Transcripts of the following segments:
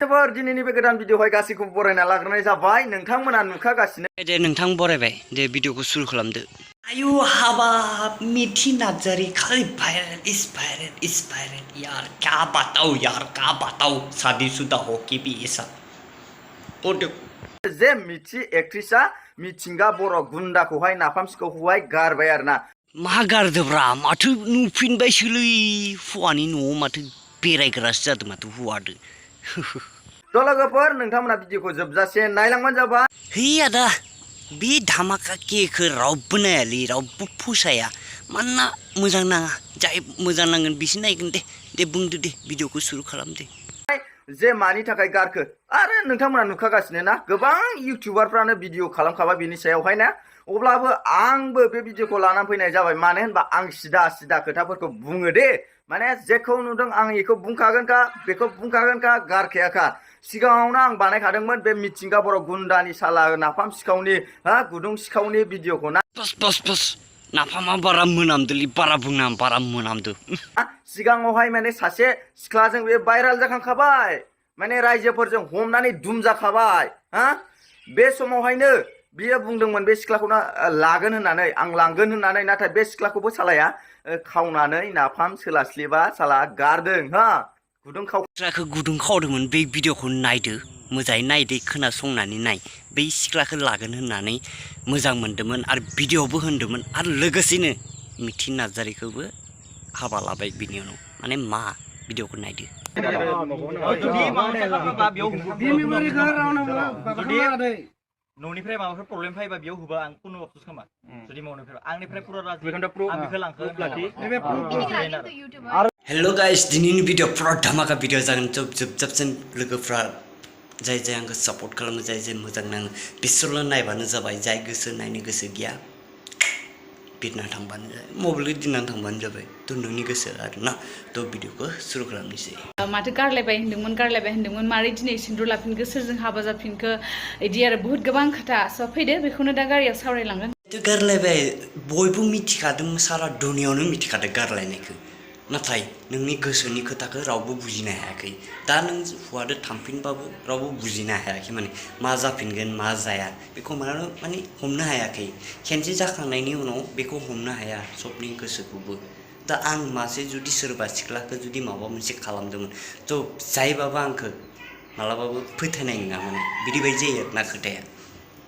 जबोर दिनैनि बे गोदान भिडिअ'हाय गासैखौबो बरायना लाग्रोनाय जाबाय नोंथांमोना नुखागासिनो दे नोंथां बरायबाय दे भिडिअ'खौ सुरु खालामदो आयु हाबाब मिथि नार्जारी खाली वायरल यार क्या बताओ शादीशुदा हो कि भी ऐसा जे मिथि एक्ट्रिसआ मिथिंगा बर' गुन्दाखौहाय नाफाम सिखावखौहाय गारबाय आरोना मा गारदोब्रा माथो नुफिनबायसोलै हुवानि न'आव माथो बेरायग्रासो जादों माथो हुवादो लोगोफोर नोंथांमोना भिडिअ'खौ जोबजासे नायलांबानो जाबाय है आदा बे धामाका केखौ रावबो नायालै रावबो फसाया मानोना मोजां नाङा जाय मोजां नांगोन बिसो नायगोन दे बुंदो दे भिडिअ'खौ सुरु खालामदो जे मानि थाखाय गारखो आरो नोंथांमोना नुखागासिनो ना गोबां इउटिउबारफ्रानो भिडिअ खालामखाबाय बिनि सायावहाय ना अब्लाबो आंबो बे भिडिअ'खौ लानानै फैनाय जाबाय मानो होनबा आं सिदा खोथाफोरखौ बुङो दे माने जेखौ नुदों आं बेखौ बुंखागोनखा गारखायाखा सिगाङावनो आं बानायखादोंमोन बे मिथिंगा बर' गुन्दानि साला नाफाम सिखावनि गुदुं सिखावनि भिडिअ'खौ ना बस नाफामा बारा मोनामदोलै बारा बुंना बारा मोनामदो सिगाङावहाय माने सासे सिख्लाजों बे भाइराल जाखांखाबाय माने रायजोफोरजों हमनानै दुम जाखाबाय बे समावहायनो बियो बुंदोंमोन बे सिख्लाखौनो लागोन होननानै आं लांगोन होननानै नाथाय बे सिख्लाखौबो सालाया खावनानै नाफाम सोलास्लिबा साला गारदों गुदुं खावदोंमोन बे भिडिअ'खौ नायदो मोजाङै नायदो खोनासंनानै नाय बै सिख्लाखौ लागोन होननानै मोजां मोनदोंमोन आरो भिडिअ'बो होनदोंमोन आरो लोगोसेनो मिथि नार्जारीखौबो हाबा लाबाय बिनि उनाव माने मा भिडिअ'खौ नायदो न'निफ्राय माबाफोर प्रब्लेम फैबा बेयाव होबा आं खुनु अफसोस खालामा जुदि मावनिफ्राय आंनिफ्राय पुरा राजि आं बेखौ लांखागोन हेलो गाइस दिनैनि भिडिअ पुरा धामाका भिडिअ जागोन जोबजाबसिन लोगोफ्रा जाय आंखौ सापर्ट खालामो जाय मोजां नाङो बिसोरल' नायबानो जाबाय जाय गोसो नायनो गोसो गैया बिरना थांबानो जाबाय मबाइलखौ दिननानै थांबानो जाबाय थ' नोंनि गोसो आरोना थ' भिडिअखौ सुरु खालामनोसै माथो गारलायबाय होनदोंमोन मारै दिनै सिन्दुर लाफिनखो सोरजों हाबा जाफिनखो इदि आरो बहुत गोबां खोथा स' फैदो बेखौनो दा गारियाव सावरायलांगोन गारलायबाय बयबो मिथिखादों सारा दुनियावनो मिथिखादों गारलायनायखौ नाथाय नोंनि गोसोनि खोथाखौ रावबो बुजिनो हायाखै दा नों हौवादो थांफिनबाबो रावबो बुजिनो हायाखै माने मा जाफिनगोन मा जाया बेखौ माने हमनो हायाखै खेनसे जाखांनायनि उनाव बेखौ हमनो हाया सबनि गोसोखौबो दा आं मासे जुदि सोरबा सिख्लाखौ जुदि माबा मोनसे खालामदोंमोन थ' जायबाबो आंखौ मालाबाबो फोथायनाय नङा माने बिदिबायदि जायो आरोना खोथाया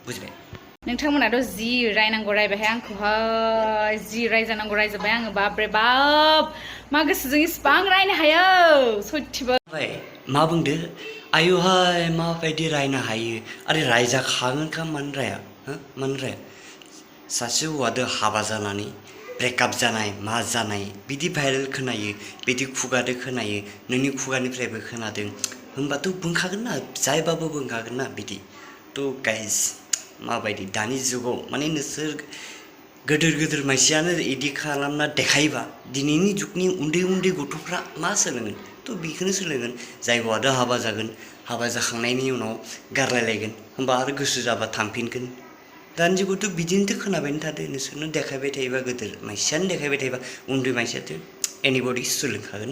बुजिबाय नोंथांमोनाथ' जि रायनांगौ रायबायहाय आंखौहाय जि रायजानांगौ रायजाबाय आङो बाबरे बाब मा गोसोजों इसिबां रायनो हायो सयथिबो मा बुंदो आयुहाय माबायदि रायनो हायो आरो रायजाखागोनखा मानो राया सासे हौवादो हाबा जानानै ब्रेकआप जानाय मा जानाय बिदि भाइरेल खोनायो बिदि खुगादो खोनायो नोंनि खुगानिफ्रायबो खोनादों होनबाथ' बुंखागोन ना जायबाबो बुंखागोन ना बिदि थ' गाइस माबायदि दानि जुगाव माने नोंसोर गोदोर मानसियानो इदि खालामना देखायोबा दिनैनि जुगनि उन्दै गथ'फ्रा मा सोलोंगोन थ' बेखौनो सोलोंगोन जाय हौवादो हाबा जागोन हाबा जाखांनायनि उनाव गारलायलायगोन होमबा आरो गोसो जाबा थांफिनगोन दानि जुगावथ' बिदिनोथ' खोनाबायनो थादो नोंसोरनो देखायबाय थायोबा गोदोर मानसियानो देखायबाय थायोबा उन्दै मानसियाथ' एनिबडि सोलोंखागोन